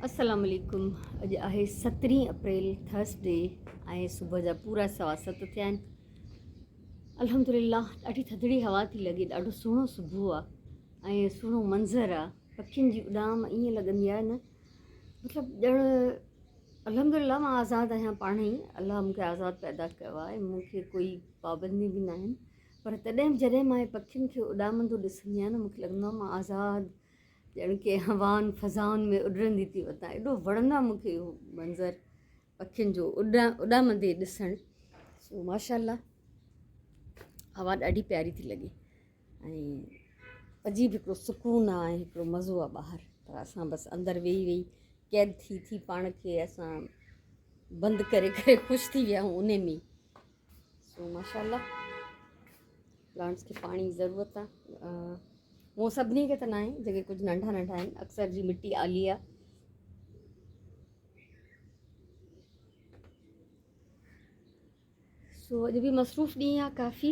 السلام عليڪم اڄ آهي سترهين اپريل ٿرسڊي ۽ صبح جا پورا 7:15 ٿيا آهن. الحمدلله ڏاڍي ٿڌڙي هوا ٿي لڳي، ڏاڍو سهڻو صبح آهي ۽ سهڻو منظر آهي. پکين جي اڏام ائين لڳندي آهي نه، مطلب ڄڻ الحمدلله مان آزاد آهيان پاڻ ئي الله مونکي آزاد پيدا ڪيو آهي، مونکي ڪوئي پابندي به ناهن، پر تڏهن به جڏهن مان پکين کي اڏامندو ڏسندي آهيان نه، مونکي لڳندو آهي مان آزاد ڄڻ ڪي هوائن فضائن ۾ اڏرندي ٿي وتان. ايڏو وڻندو آهي مون کي اهو منظر پکين جو اڏامندي ڏسڻ. سو ماشاء الله هوا ڏاڍي پياري ٿي لڳي ۽ عجيب هڪڙو سڪون آهي ۽ هڪڙو مزو آهي ٻاهر. پر اسان بس اندر ويهي ويهي قيد ٿي ٿي پاڻ کي اسان بند ڪري ڪري خوش ٿي ويا آهيون ان ۾ سو ماشاء الله پلانٽس کي پاڻي جي ضرورت آ. هونء سڀني کي ته ناهي، جيڪي ڪجهه ننڍا ننڍا آهن، اڪثر جي مٽي آلي آ. سو اڄ به مصروف ڏينهن آ ڪافي،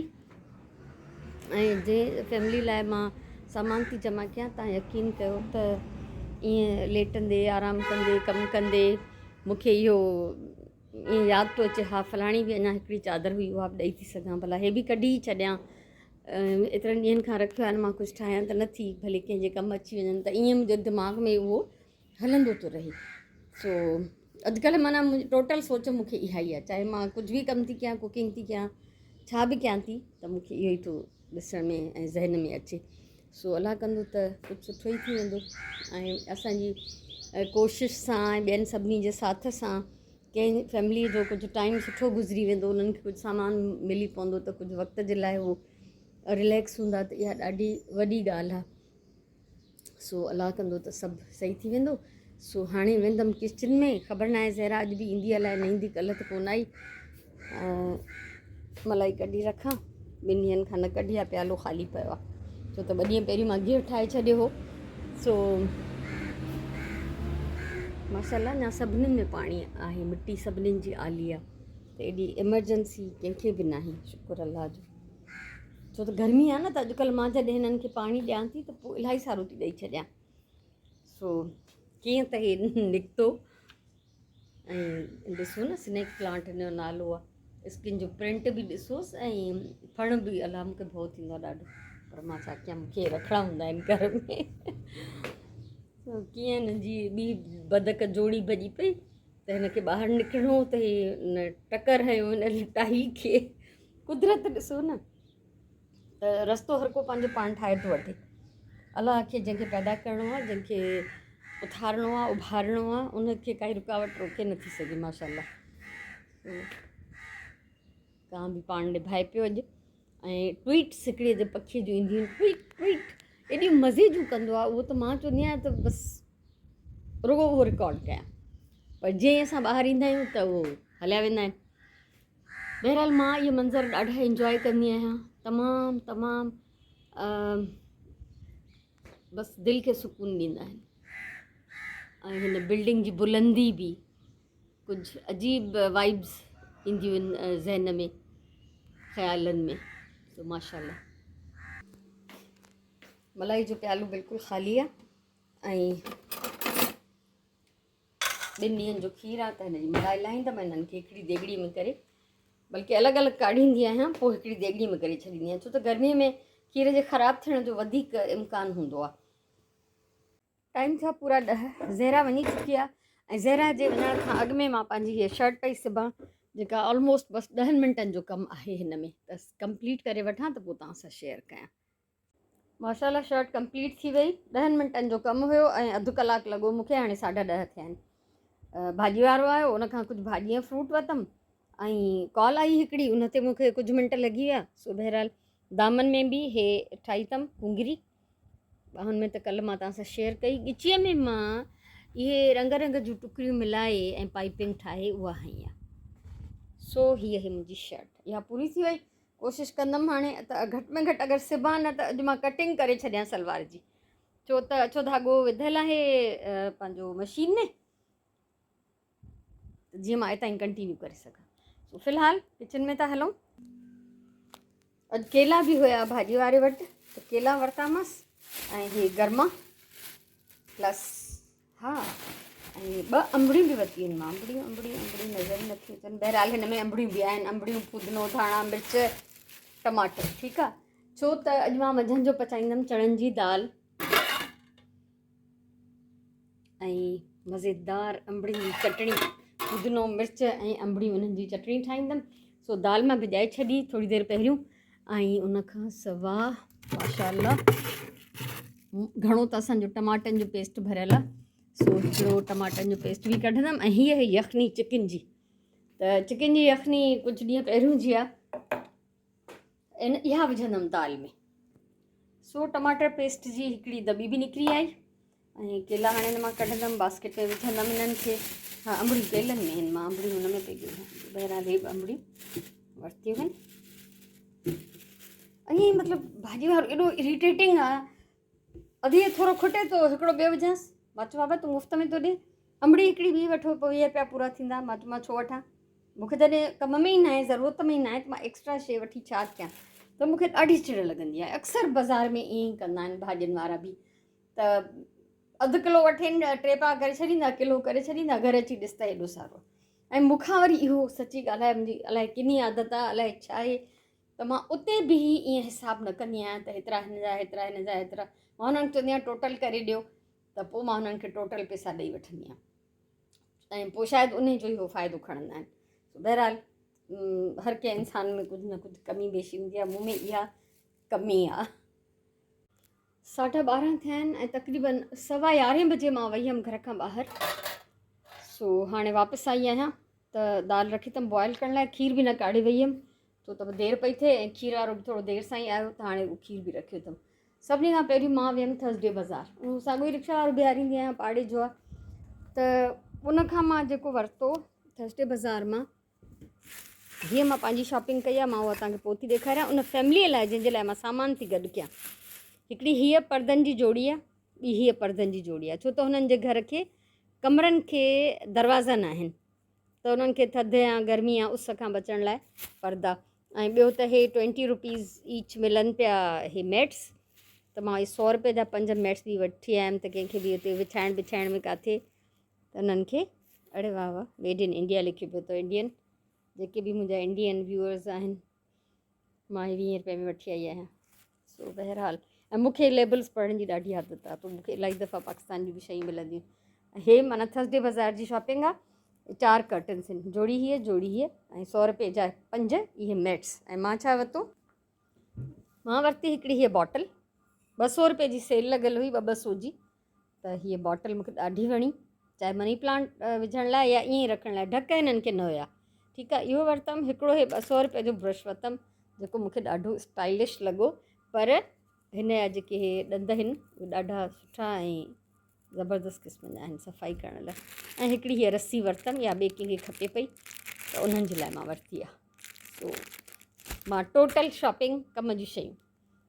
۽ جنهن فيملي لاء مان سامان ٿي جمع ڪيان، تان يقين ڪيو ته ائين ليٽندي آرام ڪندي ڪم ڪندي مونکي اهو ائين ياد پيو اچي، ها فلاڻي به اڃا هڪڙي چادر هئي، اها به ڏئي ٿي سگهان، ڀلا هي به ڪڍي ئي ڇڏيان، ايترن ڏينهن کان رکيو آهي مان ڪجهه ٺاهيان ته نه ٿي، ڀلي ڪنهن جي ڪم اچي وڃن. ته ائين منهنجي دماغ ۾ اهو هلندو ٿو رهي. سو اڄڪلهه معنيٰ منهنجي ٽوٽل سوچ مون کي اها ئي آهي، چاهي مان ڪجهه به ڪم ٿي ڪيان، ڪوڪنگ ٿي ڪيان، ڇا به ڪيان ٿي، ته مون کي اهو ئي ٿو ڏسڻ ۾ ۽ ذهن ۾ اچي. سو الله ڪندو ته ڪجهه سٺو ئي ٿي ويندو، ۽ اسانجي ڪوشش سان ۽ ٻين سڀني جي ساٿ سان ڪنهن فيملي جو ڪجهه ٽائيم سٺو گذري ويندو، انهن کي ڪجهه سامان ملي پوندو ته ڪجهه وقت جي لاء هو رليڪس هوندا، ته اها ڏاڍي وڏي ڳالهه آهي. سو الله ڪندو ته سڀ صحيح ٿي ويندو. سو هاڻي ويندم ڪچن ۾، خبر ناهي زهرا اڄ به ايندي الائي نه ايندي، ڪلهه ته ڪونه آئي. ملائي ڪڍي رکان، ٻن ڏينهن کان نه ڪڍي آ، پيالو خالي پيو آ، ڇو ته ٻه ڏينهن پهريون مان گيهه ٺاهي ڇڏيو هو. سو ماشاء الله اڃا سڀنين ۾ پاڻي آهي، مٽي سڀنين جي آلي آ، ته ايڏي ايمرجنسي ڪنهن کي به ناهي، شڪر الله جو. ڇو ته گرمي آ نه، ته اڄڪلهه مان جڏهن هنن کي پاڻي ڏيان ٿي ته پوء الاهي سارو ٿي ڏئي ڇڏيان. سو ڪيئن ته هي نڪتو، ۽ ڏسو نه سنيڪ پلانٽ هن جو نالو آ. اسڪن جو پرنٽ به ڏسوس ۽ ڦڻ به، الله مونکي ڀؤ ٿيندو آ ڏاڍو، پر مان ڇا ڪيان، مونکي رکڻا هوندا آهن گهر ۾. سو ڪيئن هن جي ٻي بدڪ جوڙي ڀڄي پئي، ته هن کي ٻاهر نڪرڻو هو ته هي ٽڪر هنيو هن ٽائي کي. قدرت ڏسو نه ته رستو هر ڪو پنهنجو پاڻ ٺاهي ٿو وٺي. الله کي جنهن کي پيدا ڪرڻو آهي، جنهن کي اٿارڻو آهي، اڀارڻو آهي، ان کي ڪائي رڪاوٽ روڪي نٿي سگهي. ماشاء الله ڪان به پاڻ نڀائي پيو اڄ. ۽ ٽوئيٽس هڪڙي جي پکيء جون اينديون آهن، ٽوئيٽ ٽوئيٽ ايڏيون مزي جون ڪندو آهي اهو، ته مان چوندي آهيان ته بس رڳو اهو رڪارڊ ڪيان، پر جيئن ئي اسان ٻاهر ايندا آهيون ته اهو هليا ويندا آهن. بهرحال مان اهي منظر ڏاڍا انجواء ڪندي آهيان، تمام تمام بس دل کي سڪون ڏيندا آهن. ۽ هن بلڊنگ جي بلندي به ڪجهه عجيب وائبس اينديون آهن ذهن ۾ خيالن ۾. سو ماشاء الله ملائي جو پيالو بلڪل خالي آهي ۽ ٻن ڏينهن جو کير آهي، ته هن جي ملائي لاهيندم ۽ هنن کي هڪڙي ديڳڙي ۾ ڪري، بلڪه الڳ الڳ ڪاڙهيندي آهيان، پوء هڪڙي ديڳڙي ۾ ڪري ڇڏيندي آهيان، ڇو ته گرمي ۾ کير جي خراب ٿيڻ جو وڌيڪ امڪان هوندو آهي. ٽائيم ٿيا پورا 10، زهرا وڃي چڪي آهي ۽ زهرا جي وڃڻ کان اڳ ۾ مان پنهنجي هيء شرٽ پئي سبان، جيڪا آلموسٽ بس 10 منٽن جو ڪم آهي هن ۾، ته ڪمپليٽ ڪري وٺان ته پوء توهان سان شيئر ڪيان. ماشاء الله شرٽ ڪمپليٽ ٿي وئي، 10 منٽن جو ڪم هيو ۽ اڌ ڪلاڪ لڳو مون کي. هاڻي 10:30 ٿيا آهن. ڀاڄي وارو آيو، ان کان ڪجهه ڀاڄي ۽ فروٽ ورتم ۽ ڪال آئي هڪڙي، ان تي مون کي ڪجهه منٽ لڳي ويا. سو بهرحال دامن ۾ به هي ٺاهي اٿم ڪونگري، ٻانهن ۾ ته ڪلهه مان توهان سان شيئر ڪئي. ڳچيء ۾ مان اهي رنگ رنگ جون ٽڪريون ملائي ۽ پائپنگ ٺاهي اها هنئي آهي. سو هيء هي منهنجي شرٽ اها پوري ٿي وئي. ڪوشش ڪندم هاڻي ته گهٽ ۾ گهٽ اگر سبان نه ته اڄ مان ڪٽنگ ڪري ڇڏيان سلوار جي، ڇو ته اڇو ڌاڳو وڌل آهي پنهنجو مشين ۾، جيئن مان اتان ئي ڪنٽينيو ڪري سگهان. سو في الحال ڪچن ۾ ٿا هلون. اڄ ڪيلا به هيا ڀاڄي واري وٽ، ته ڪيلا ورتامانس ۽ هي گرما پلس ها ۽ ٻه انبڙيون به ورتيون آهن مان. انبڙيون انبڙيون انبڙيون نظر ئي نٿيون اچن. بهرحال هن ۾ انبڙيون به آهن، انبڙيون، ڦودنو، ڌاڻا، مرچ، ٽماٽر. ٺيڪ آ، ڇو ته اڄ مان منجهند جو پچائيندم چڻن جي دال ۽ مزيدار انبڙين جي چٽڻي. ڦودنو، مرچ ۽ انبڙيون انهن جي چٽڻي ٺاهيندم. سو دال مان ڀڄائي ڇڏي ٿوري دير پهريون ۽ ان کان سوا ماشاء الله گهڻو ته اسانجو ٽماٽن جو پيسٽ ڀريل آ. سو هڪڙو ٽماٽن جو پيسٽ به ڪڍندم ۽ هيء آهي يخني چڪن جي. ته چڪن جي يخني ڪجهه ڏينهن پهريون جي آ، ان اها وجهندم دال ۾. سو ٽماٽر پيسٽ جي هڪڙي دٻي به نڪري آئي ۽ ڪيلا هاڻي هن مان ڪڍندم، باسڪيٽ ۾ وجهندم هنن کي. ها انبڙيون ڪيلن ۾ آهن، مان انبڙيون هن ۾ پئي ڳوليان. بهرحال هي به انبڙيون ورتيون آهن. ائين مطلب ڀاڄي وارو ايڏو اريٽيٽنگ آ، اڌ هي ٿورو کٽي ٿو هڪڙو ٻيو وجهانس. مان چيو بابا تون مفت ۾ ٿو ڏي، انبڙي هڪڙي ٻي وٺو پوء 20 رپيا پورا ٿيندا. مان چيو مان ڇو وٺان، مون کي جڏهن ڪم ۾ ئي ناهي، ضرورت ۾ ئي ناهي ته مان ايڪسٽرا شيء وٺي ڇا ڪيان. ته مون کي ڏاڍي چڙ لڳندي آهي. اڪثر بازار ۾ ائين ئي ڪندا آهن ڀاڄين وارا به، ته اڌ ڪلو وٺين ٽي پاء ڪري ڇڏيندا، ڪلو ڪري ڇڏيندا، گهر اچي ڏس ته هيڏو سارو. ۽ مون کان وري اهو سچي ڳالهه آهي، منهنجي الائي ڪني عادت آهي الائي ڇا آهي، ته مان اتي بيهي ائين حساب نه ڪندي آهيان ته هيترا هن جا، هيترا هن جا، هيترا. مان انهن کي چوندي آهيان ٽوٽل ڪري ڏيو، ته پوء مان انهن کي ٽوٽل پئسا ڏئي وٺندي آهيان ۽ پوء شايد انهي جو ئي هو فائدو کڻندا آهن. بهرحال هر ڪنهن انسان ۾ ڪجهه نه ڪجهه ڪمي بيشي هوندي آهي، مون ۾ اها ڪمي آهي. 12:30 ٿيا آهن ۽ تقريبن 11:15 بجي مان وئي هيم گهر کان ٻاهر. سو هاڻي واپس آئي آهيان ته دال رکي اٿم بوائل ڪرڻ لاء. کير به نه ڪاڙهي وئي هيم ڇو ته دير پئي ٿئي ۽ کير وارو به ٿورو دير سان ئي آيو ته هاڻي اهو کير به رکيو اٿم. سڀني کان پهريون مان ويم ٿرسڊي بازار، اهو ساڳيو ئي رڪشا وارو بيهاريندي آهيان، پاڙي جو آهي. ته ان کان مان جيڪو ورتو ٿرسڊي بازار مان، هيء مان پنهنجي شاپنگ ڪئي آهي، مان اها توهان کي پوء ٿي ڏيکاريان. ان فيمليء لاء جنهن جي لاء مان سامان ٿي گڏ ڪيان، هڪڙي هيء پردن جي جوڙي آهي، ٻي هيء پردن جي جوڙي آهي، ڇو ته هنن جي گهر کي ڪمرن کي دروازا ناهن، ته انهن کي ٿڌ يا گرمي يا اس کان بچڻ لاء پردا. ۽ ٻيو ته هي ٽوئنٽي روپيز ايچ ملن پيا هي ميٽس، ته مان هي 100 روپئي جا 5 ميٽس به وٺي آيم ته ڪنهن کي به هتي وڇائڻ بڇائڻ ۾ ڪاٿي ته انهن کي. اڙي واهه واهه، ميڊ ان انڊيا لکيو پيو اٿو. انڊين جيڪي به منهنجا انڊين ويوئرز آهن، مان هي 20 روپئي ۾ وٺي آئي آهيان. سو بهرحال ۽ مون کي ليبلز پڙهڻ جي ڏاڍي عادت آهي، پوء مون کي الاهي دفعا پاڪستان جون به شيون ملنديون. هي معنيٰ ٿرسڊي بازار جي شاپنگ آهي. 4 ڪرٽنس آهن، جوڙي هيء، جوڙي هيء ۽ 100 روپئي جا 5 اهي ميٽس. ۽ مان ڇا ورتو؟ مان ورتي هڪڙي هيء باٽل، 200 روپئي جي سيل لڳل هئي، ٻه ٻه سو جي. ته هيء باٽل مون کي ڏاڍي وڻي، چاهي مني پلانٽ وجهڻ لاء يا ائين ئي رکڻ لاء. ڍڪ هنن کي نه هيا. ٺيڪ آهي، اهو ورتم. هڪڙو هي 200 روپئي جو برش ورتم، جيڪو مون کي ڏاڍو اسٽائلش لڳو، پر هن جا جيڪي هي ڏند آهن اهي ڏاڍا سٺا ۽ زبردست قسم جا آهن صفائي ڪرڻ لاء. ۽ هڪڙي هيء رسي ورتم، يا ٻئي ڪنهن کي کپي پئي ته انهن جي لاء مان ورتي آهي. سو مان ٽوٽل شاپنگ ڪم جون شيون،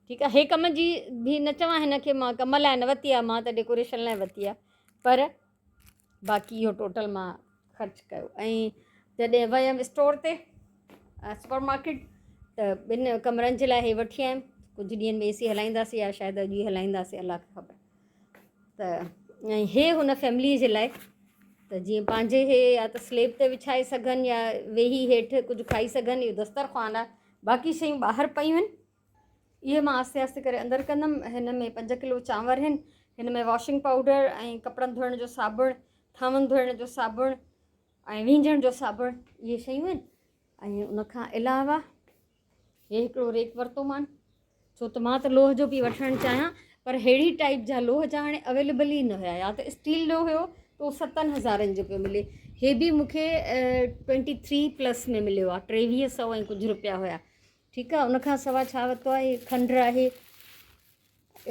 ٺيڪ آهي، هي ڪم جي به نه چوان، هن کي مان ڪم لاء نه ورتي آهي، مان ته ڊيڪوريشن لاء ورتي آهي، پر باقي اهو ٽوٽل مان خرچ ڪيو. ۽ جڏهن ويم اسٽور تي سپر مارڪيٽ ته ٻن ڪمرن جي لاء هي وٺي آيم. ڪجهه ڏينهن ۾ اي سي هلائينداسين يا شايد اڄ ئي هلائينداسين، الله کي خبر. ته ۽ هي هن فيمليء جي لاء ته جيئن پنهنجي هي يا ته سليب تي وڇائي سگهن يا ويهي هيٺ ڪجهه کائي سگهن. اهو دسترخوان آهي، باقي شيون ٻاهر پيون آهن، اهي مان آهستي آهستي ڪري اندر ڪندم. هن ۾ 5 ڪلو چانور آهن، هن ۾ واشنگ پائوڊر ۽ ڪپڙن ڌوئڻ جو صابڻ، ٿانون ڌوئڻ جو صابڻ ۽ وينجهڻ جو صابڻ، اهي شيون آهن. ۽ ان کان علاوه هي هڪڙو ريڪ ورتو مان، ڇو ته مان ته لوهه جو پئي وٺڻ چاهيان، پر ههڙي ٽائيپ جا لوهه جا هاڻي اويليبل ئي نه هيا. يا ته اسٽيل جو هيو ته اهو 7000 جو پيو ملي، هي به مون کي 23 پلس ۾ مليو آهي، 2300 ۽ ڪجهه روپيا هيا. ٺيڪ آهي، ان کان سوا ڇا ورتو آهي؟ کنڊ آهي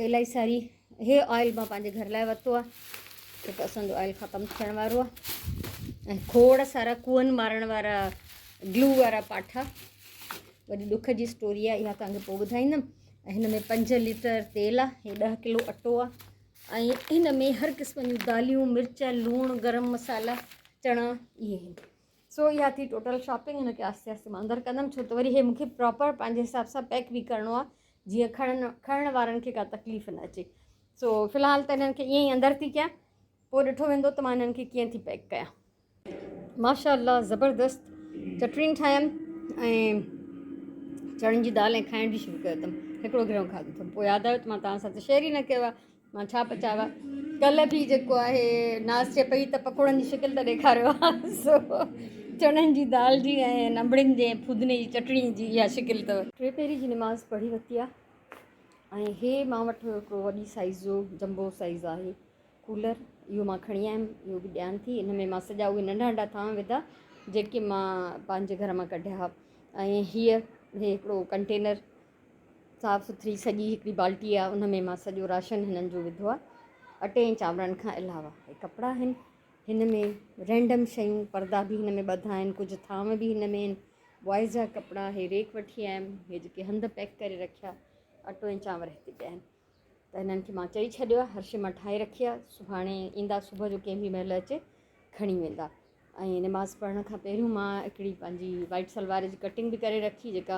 الاهي ساري. هي آئل مان پنهنجي گهر لاء ورتو آهي، ڇو ته اسانجو آئل ختم ٿيڻ وارو آهي. ۽ کوڙ سارا ڪوئن مارڻ وارا گلو وارا پاٺا. وڏي ڏک جي اسٽوري آهي اها، توهان کي پوء ٻڌائيندم. ۽ هن ۾ 5 ليٽر تيل آهي، هي 10 ڪلو اٽو آهي ۽ هن ۾ هر قسم جون داليون، مرچ، لوڻ، گرم مصالحا، چڻا اهي آهن. سو اها ٿي ٽوٽل شاپنگ. هن کي آهستي آهستي مان اندر ڪندم، ڇو ته وري هي مون کي پراپر پنهنجي حساب سان پيڪ به ڪرڻو آهي، جيئن کڻڻ وارن کي ڪا تڪليف نه اچي. سو في الحال ته هنن کي ائين ئي اندر ٿي ڪيان. پوء ڏٺو ويندو ته مان هنن کي ڪيئن ٿي پيڪ ڪيان. ماشاء الله زبردست چٽڻي ٺاهيم ۽ چڻن جي دال ۽ کائڻ به شروع ڪيو اٿم. هڪڙو گرهه کاڌو اٿم. پوء ياد آيو ته مان توهان سان ته شيئر ئي نه ڪيو آهي مان ڇا پچايو آهي. ڪلهه به جيڪو آهي ناز چئي پئي ته پڪوڙن جي شڪل ته ڏيکاريو آهي سو چڻن جي دال جي ۽ انبڙين جي ۽ ڦودني جي چٽڻي جي اها شڪل اٿو. ٽي پهري جي نماز پڙهي ورتي آهي ۽ هي مان وٽ هڪڙو وڏي سائيز جو جمبو سائيز آهي ڪولر اهو مان کڻي آيم اهو به ڏيان ٿي ان ۾ مان سڄا اهي ننڍا ننڍا ٿانو وڌا جيڪي مان پنهنجي گهر مان ڪڍيا هئا ۽ هيء هي هڪڙو ڪنٽينر صاف سٿري سڄي هڪڙي بالٽي آهي ان ۾ مان سڄو راشن هنن جو وڌو آهي اٽي ۽ چانورن کان علاوه هي ڪپڙا آهن هن ۾ رينڊم شيون پردا به هن ۾ ٻڌا آهن ڪجهه ٿانو به هن ۾ آهن بوائز جا ڪپڙا هي ريڪ وٺي آيم هي جيڪي هنڌ پيڪ ڪري رکيا اٽو ۽ چانور هتي پيا آهن ته هنن کي مان چئي ڇڏيو آهي هر شيء مان ٺاهي رکي آهي سڀاڻي ايندا صبح جو ڪنهن به مهل اچي کڻي ويندا ۽ نماز پڙهڻ کان پهريون مان هڪڙي پنهنجي وائٽ سلوار جي ڪٽنگ به ڪري رکي جيڪا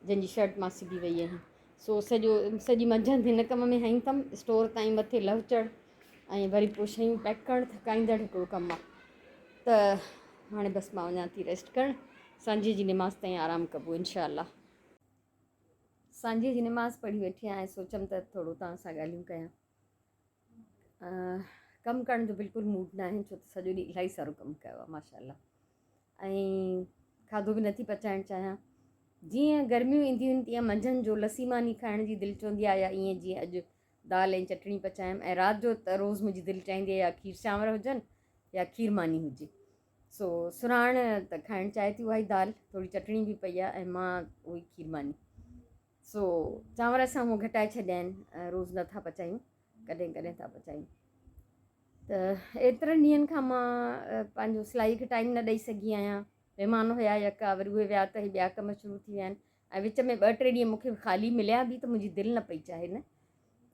جنهن جي شرٽ مان سبي وئي آهيان سو سڄو سڄي منجهند هن ڪم ۾ هنئي اٿم اسٽور تائين مٿي لهه چڙهه ۽ وري پوء شيون پيڪ ڪرڻ ٿڪائيندڙ هڪڙو ڪم آهي ته هاڻي بس مان وڃان ٿي ريسٽ ڪرڻ سانجهي جي نماز تائين آرام ڪبو انشاء الله. سانجهيء جي نماز پڙهي ويٺي آهيان ۽ سوچيم ته ٿورو توهان سان ڳالهيون ڪيان. ڪم ڪرڻ جو بلڪل موڊ ناهي ڇو ته سڄو ڏينهن الاهي سارو ڪم ڪيو آهي ماشاء الله ۽ کاڌو به نٿي پچائڻ چاهيان. جيئن گرميون اينديون آهن تيئن منجهند جو لسي ماني کائڻ جي دل چوندي آهي يا ائين جيئن اڄ دال ۽ چٽڻي پچايم ۽ رات جو ته روز منهنجي دل چاهيندي آهي يا کير چانور هجن يا کير ماني هجي. سو سرهاڻ ته کائڻ چاهي ٿي اها ئي دال ٿوري چٽڻي به پئي آهي ۽ مان اهو ئي کير ماني سو چانور اسان هونء گهٽائي ڇڏيا آهن روز نٿا پچايون ڪڏهن ڪڏهن ٿا پچايون ته ايترن ڏينهن کان مان پنهنجو سلائي کي ٽائيم نه ڏئي سگهي آهيان مهمان هيا يڪا وري اهي ويا ته هي ٻيا ڪم شروع ٿي ويا آهن ۽ وچ ۾ ٻه ٽي ڏينهن مون کي خالي مليا به ته منهنجي دل نه پئي چاهي نه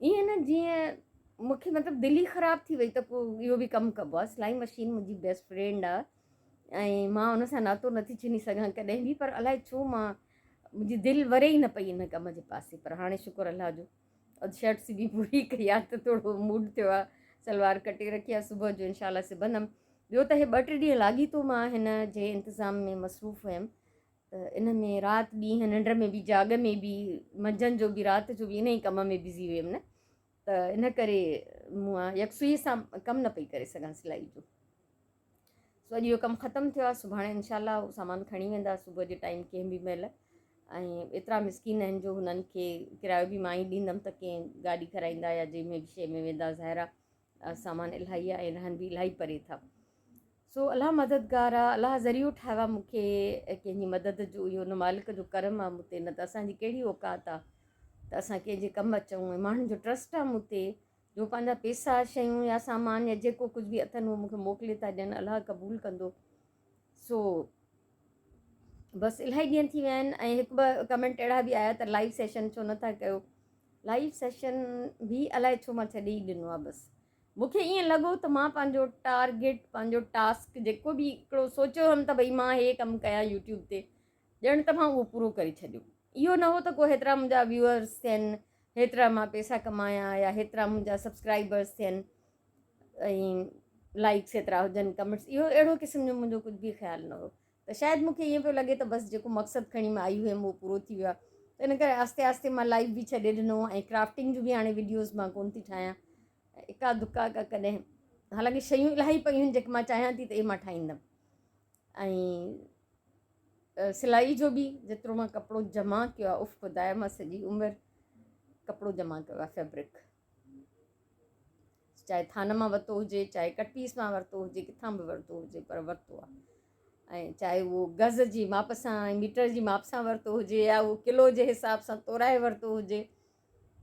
ائين نه جيئن مون کي مطلب دل ئي خراب ٿي وئي ته پوء اهو به ڪم ڪبو آهي سلائي مشين منهنجي بيسٽ فرينڊ آهي ۽ مان ان سان ناتو نٿي ڇني سگهان ڪڏهن به پر الائي ڇو مان منهنجي دل وري ئي نه پئي ان ڪم جي پاسي پر هاڻي شڪر الله جو اڌ شرٽ سبي پوري ڪئي آهي ته ٿورو موڊ ٿيو آهي سلوار ڪٽي رکي آهي صبح جو انشاء الله سبندم ٻيو ته هي ٻه ٽي ڏينهن لاڳيتو مان هن جي انتظام ۾ مصروف هيم ته ان ۾ رات ڏينهن ننڊ ۾ به جاڳ ۾ به منجهند جو به رات جو به ان ئي ڪم ۾ بزي هيم نه ته ان ڪري مون يڪسوئي سان ڪم نه پئي ڪري سگهان سلائي جو. سو اڄ اهو ڪم ختم ٿيو آهي سڀاڻي انشاء الله هو سامان کڻي ويندا صبح جي ٽائيم ڪنهن به مهل ۽ ايترا مسڪين آهن جو هنن کي ڪرايو به مان ئي ڏيندم ته ڪنهن گاڏي کارائيندا يا جنهن ۾ به شيء ۾ ويندا ظاهر آهي سامان الاهي آهي ۽ رهن به الاهي پري ٿا سو الله مددگار آ الله ذريعو ٺاهيو آ مون کي ڪنهن جي مدد جو اهو ان مالڪ جو ڪرم آ مون تي نه ته اسان جي ڪهڙي اوقات آ ته اسان ڪنهن جي ڪم اچون ۽ ماڻهن جو ٽرسٽ آ مون تي جو پنهنجا پيسا شيون يا سامان يا جيڪو ڪجهه به اٿن اهو مون کي موڪلي ٿا ڏين الله قبول ڪندو سو بس الاهي ڏينهن ٿي ويا آهن ۽ هڪ ٻه ڪمينٽ اهڙا به آيا ته لائيو سيشن ڇو نٿا ڪيو لائيو سيشن به الائي ڇو مان ڇڏي ئي ڏنو آ بس مون کي ائين لڳو ته مان پنهنجو ٽارگيٽ پنهنجو ٽاسڪ جيڪو به هڪڙو سوچيو هيم ته ڀئي مان هي ڪم ڪيان يوٽيوب تي ڄڻ ته مان اهو پورو ڪري ڇڏيو اهو نه هو ته ڪو هيترا منهنجا ويوئرس ٿين هيترا مان پيسا ڪمايان يا هيترا منهنجا سبسڪرائبرس ٿين ۽ لائڪس هيترا هجن ڪمينٽس اهو اهڙو قسم جو منهنجو ڪجهه به خيال نه هو ته شايد مون کي ائين پيو لڳي ته بس جيڪو مقصد کڻي مان آئي هيم اهو پورو ٿي ويو آهي ته ان ڪري آهستي آهستي مان لائيو به ڇڏي ڏنو ۽ ڪرافٽنگ جون به هاڻي وڊيوز مان ڪونه ٿي ٺاهيان اڪا دڪا ڪا ڪڏهن حالانڪه شيون الاهي پيون آهن جيڪي مان چاهيان ٿي ته اهي مان ٺاهيندم ۽ سلائي جو به جيترو مان ڪپڙو جمع ڪيو آهي اف خدايا مان سڄي عمر ڪپڙو جمع ڪيو آهي فيبرڪ چاهي ٿان مان ورتو هجي چاهي ڪٽ پيس مان ورتو هجي ڪٿان به ورتو هجي پر ورتو آهي ۽ چاهي اهو گز جي ماپ سان ۽ ميٽر جي ماپ سان ورتو هجي يا اهو ڪلو جي حساب سان تورائي ورتو هجي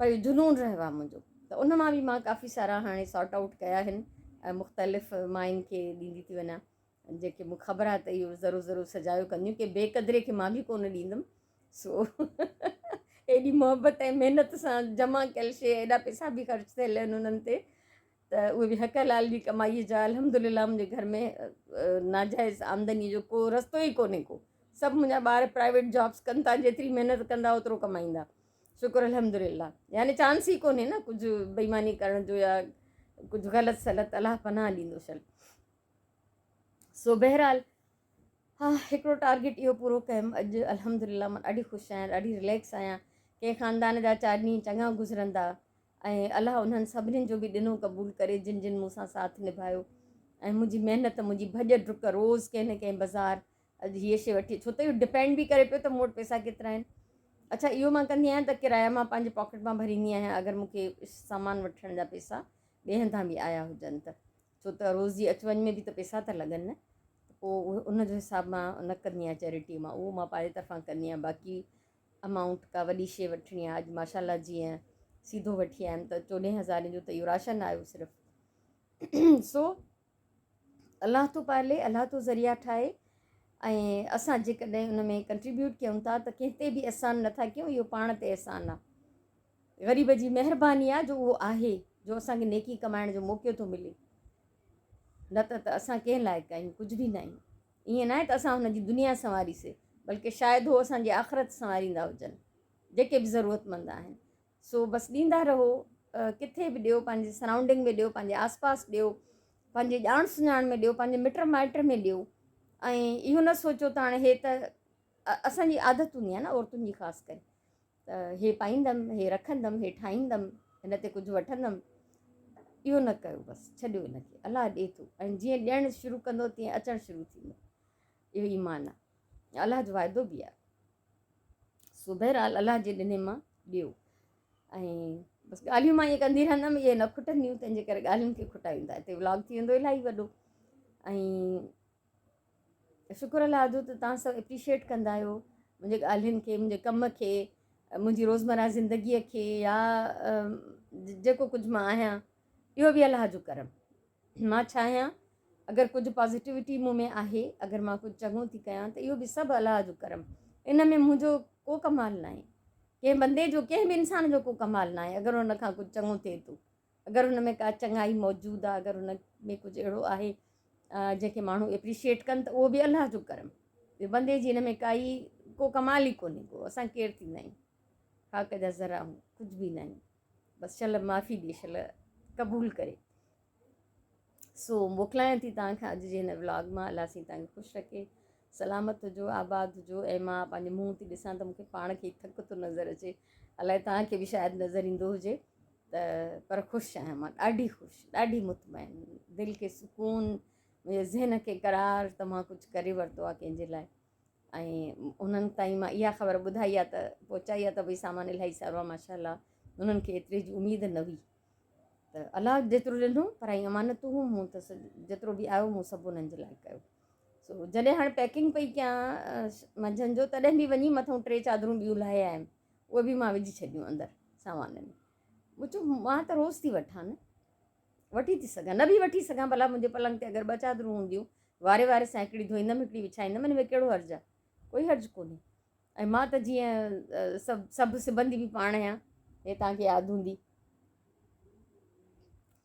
پر اهو جنون رهيو آهي منهنجو ته ان مان به مان ڪافي سارا هاڻي سارٽ آئوٽ ڪيا آهن ۽ مختلف ماين کي ڏيندي ٿي وڃان جيڪي مون خبر آهي ته اهو ذرو ذرو سجايو ڪنديون ڪي بي قدري کي مان به ڪونه ڏيندم سو ايڏي محبت ۽ محنت سان جمع ڪيل شيء ايڏا پئسا به خرچ ٿيل آهن انهن تي ته اهي به حق حلال جي ڪمائي جا الحمد لله منهنجي گهر ۾ ناجائز آمدني جو ڪو رستو ئي ڪونهي ڪو سڀ منهنجا ٻار پرائيويٽ جابس ڪن ٿا جيتري محنت ڪندا اوترو ڪمائيندا شڪر الحمد لله يعني چانس ئي ڪونهي نه ڪجهه بيماني ڪرڻ جو يا ڪجهه غلط سلط الله پناهه ڏيندو شل. سو بهرحال ها هڪڙو ٽارگيٽ اهو پورو ڪيم اڄ الحمدلله مان ڏاڍي خوش آهيان ڏاڍي رليڪس آهيان ڪنهن خاندان جا چار ڏينهن چڱا گذرندا ۽ الله انهن سڀني جو به ڏنو قبول ڪري جن جن مون سان ساٿ نڀايو ۽ منهنجي محنت منهنجي ڀڄ ڊڪ روز ڪنهن نه ڪنهن بازار اڄ هيء شيء وٺي ڇو ته اهو ڊپينڊ به ڪري پيو ته مون وٽ پئسا ڪيترا آهن اڇا اهو مان ڪندي آهيان ته ڪرايا مان پنهنجي پاڪيٽ مان ڀريندي آهيان اگر مون کي سامان وٺڻ جا پئسا ٻئي هنڌان به آيا هجن ته ڇو ته روز جي اچ وڃ ۾ به ته پئسا ٿا لڳن نه ته پوء ان جو حساب مان نه ڪندي آهيان چيرٽي مان اهو مان پنهنجي طرفان ڪندي آهيان باقي امائونٽ ڪا وڏي شيء وٺڻي آهي اڄ ماشاء الله جيئن سيڌو وٺي آيم ته چوڏهين هزارين جو ته اهو راشن آيو صرف سو الله ٿو پالي الله ٿو ذريعا ٺاهي ۽ اسان جيڪڏهن ان ۾ ڪنٽريبيوٽ ڪيون ٿا ته ڪنهن تي به احسان نٿا ڪيون اهو پاڻ تي احسان آهي غريب جي مهرباني آ جو اهو آهي جو اسان کي نيڪي ڪمائڻ جو موقعو ٿو ملي نه ته ته اسان ڪنهن لائق آهيون ڪجهه به نه آهيون ائين ناهي ته اسان هن جي دنيا سنواري سي بلڪه شايد هو اسان جي آخرت سنواريندا هجن جيڪي به ضرورتمند آهن سو بس ڏيندا رهو ڪٿي به ڏيو پنهنجي سرائونڊنگ ۾ ڏيو پنهنجي آس پاس ڏيو پنهنجي ڄاڻ سڃاڻ ۾ ڏيو پنهنجي مٽ مائٽ ۾ ڏيو ۽ اهو نه سوچو ته هاڻي هي ته اسان جي عادت هوندي آهي نه عورتن جي خاص ڪري ته هي پائيندم، هي رکندم، هي ٺاهيندم، هن تي ڪجهه وٺندم، اهو نه ڪيو بس ڇڏيو ان کي الله ڏي ٿو ۽ جيئن ڏيڻ شروع ڪندو تيئن اچڻ شروع ٿيندو اهو ايمان آهي الله جو واعدو به آهي سو بهرحال الله جي ڏني مان ڏيو ۽ بس ڳالهيون مان ائين ڪندي رهندم اهي نه کٽنديون تنهن جي ڪري ڳالهين کي کٽايون ٿا هتي ولاگ ٿي ويندو الاهي وڏو ۽ شڪر الله جو ته توهان سڀ اپريشيئيٽ ڪندا آهيو منهنجي ڳالهين کي منهنجي ڪم کي منهنجي روزمره زندگيء کي يا جيڪو ڪجهه مان آهيان اهو به الله جو ڪرم مان ڇا آهيان اگر ڪجهه پازيٽيوٽي مون ۾ آهي اگر مان ڪجهه چڱو ٿي ڪيان ته اهو به سڀ الله جو ڪرم ان ۾ منهنجو ڪو ڪمال ناهي ڪنهن بندي جو ڪنهن به انسان جو ڪو ڪمال ناهي اگر ان کان ڪجهه چڱو ٿئي ٿو اگر هن ۾ ڪا چڱائي موجود آهي اگر هن ۾ ڪجهه اهڙو آهي جنهن کي ماڻهو اپريشيئيٽ ڪن ته اهو به الله جو ڪرم بندي جي هن ۾ ڪائي ڪو ڪمال ئي ڪونهي ڪو اسان ڪير ٿيندا آهيون خاڪ جا ذرا آهيون ڪجهه به نه آهيون بس شل معافي ڏي شل قبول ڪري سو موڪلايان ٿي توهان کان اڄ جي هن ولاگ مان الله سائين توهان کي خوش رکي سلامت هجو آباد هجو ۽ مان پنهنجي منهن ٿي ڏسان ته مونکي پاڻ کي ٿڪ ٿو نظر اچي الائي توهان کي به شايد نظر ايندو هجي ته پر خوش آهيان مان ڏاڍي خوش ڏاڍي مطمئن دل کي سڪون منهنجي ذهن کي قرار ته مان ڪجهه ڪري ورتو آهي ڪنهن جي لاء ۽ انهن تائين مان اها خبر ٻڌائي آهي ته پهچائي آهي ته ڀئي سامان الاهي سارو آهي ماشاء الله انهن کي ايتري جي اميد نه هئي ته الله جيترو ڏنو پرائي امانتون هو مون ته جيترو به آيو مون سڀ انهن جي لاء ڪيو سو جڏهن هاڻي پيڪنگ پئي ڪيان منجهند جو تڏهن به وڃي مٿئون ٽي چادرون ٻيون لاهي آيم اهي به مان وجهي ڇڏيون اندر سامان ۾ مون چيو مان ته روز ٿي وٺان نه وٺي ٿي سگهان نه به وٺي سگهان ڀلا منهنجي پلنگ تي اگر ٻه چادرون هونديون واري واري سان هڪڙي ڌوئيندم هڪڙي وڇائيندم ان ۾ ڪهڙو حرج آهي ڪوئي حرج ڪونهي ۽ مان ته جيئن سڀ سڀ سبندي به پاڻ آهيان هي توهان کي ياد هوندي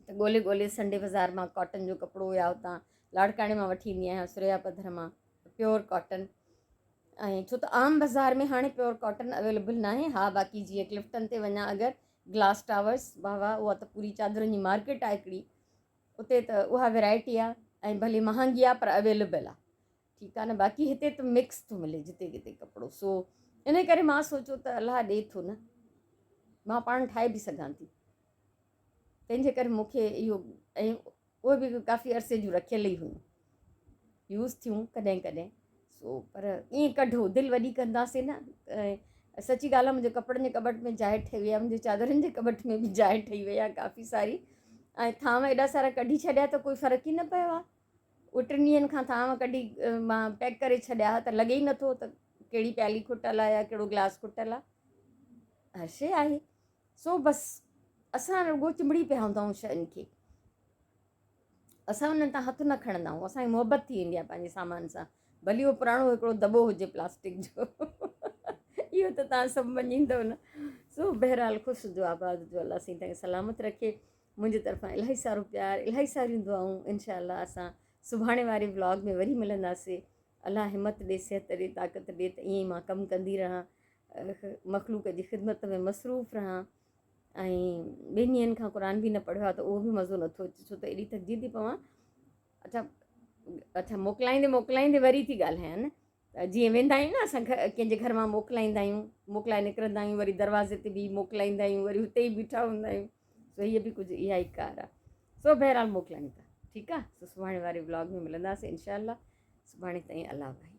ته ڳولي ڳولي سنڊي بازار مان ڪاٽن جو ڪپڙو يا اتان لاڙڪاڻي مان وٺي ايندي آهيان سريا پڌر مان پيور ڪاٽن ۽ ڇو ته عام بازار ۾ هاڻي پيور ڪاٽن اويليبل ناهي ها باقي جيئن ڪلفٽن تي وڃان اگر گلاس ٽاورس واهه واهه اها ته پوري چادرن جي مارڪيٽ آهي هڪڙي اتي ته اها ويرائٽي آهي ۽ ڀلي مهانگي آهي پر اويليبل آهي ٺيڪ آهي نه باقي هتي ته مڪس ٿو ملي جتي ڪٿي ڪپڙو سو ان ڪري مان سوچيو ته الله ڏي ٿو نه مان پاڻ ٺاهي به سگهان ٿي تنهنجي ڪري مون کي اهو ۽ اهي به ڪافي عرصي جون رکيل ئي هيون يوز ٿيون ڪڏهن ڪڏهن سو پر ائين ڪڍو دل وڏي ڪنداسين نه ۽ سچي ڳالهه آهي منهنجي ڪپڙن جي ڪٻٽ ۾ جاء ٺهي وئي آهي منهنجي چادرن جي ڪٻٽ ۾ به جاء ٺهي وئي آهي ڪافي ساري ۽ ٿانو ايڏا سارا ڪڍي ڇڏيا ته ڪوئي فرق ئي نه پيو آهي اهي ٽن ڏينهن کان ٿانو ڪڍي مان پيڪ ڪري ڇڏيا ته لڳي ئي نٿو ته ڪهڙي پيالي کٽل آهي يا ڪهڙو گلاس کٽل آهي هر شيء آهي سو بس اسان رڳو چنبڙي پيا هوندا آهيون شين کي اسان انهن تان هٿ نه کڻندا آهيون اسانکي محبت ٿي ويندي آهي پنهنجي سامان سان ڀلي اهو پراڻو هڪڙو دٻو هجي پلاسٽڪ جو اهو ته تان سڀ مڃيندو نه سو بهرحال خوش هجو آباد هجو الله سائين تان سلامت رکي منهنجي طرفان الاهي سارو پيار الاهي ساريون دعائون انشاء الله اسان سڀاڻي واري ولاگ ۾ وري ملنداسي الله همت ڏي صحت ڏي طاقت ڏي ته ائين ئي مان ڪم ڪندي رهان مخلوق جي خدمت ۾ مصروف رهان. ۽ ٻن ڏينهن کان قرآن به نه پڙهيو آهي ته اهو به مزو نٿو اچي ڇو ته ايڏي ٿڪجي ٿي پوان. اڇا اڇا موڪلائيندي موڪلائيندي وري ٿي ڳالهايان نه ته جيئن ويندا آهيون نه اسان ڪنهن جي گهر مان موڪلائيندا آهيون موڪلائي نڪرندا آهيون وري دروازي تي به موڪلائيندا آهيون وري هتي ئي بيٺا هوندا آهيون سو هيء به ڪجهه اها ئي ڪار آهي سو بهرحال موڪلائين ٿا ٺيڪ آهي سو سڀاڻي واري ولاگ ۾ ملنداسين انشاء الله سڀاڻي تائين الله ڀائي.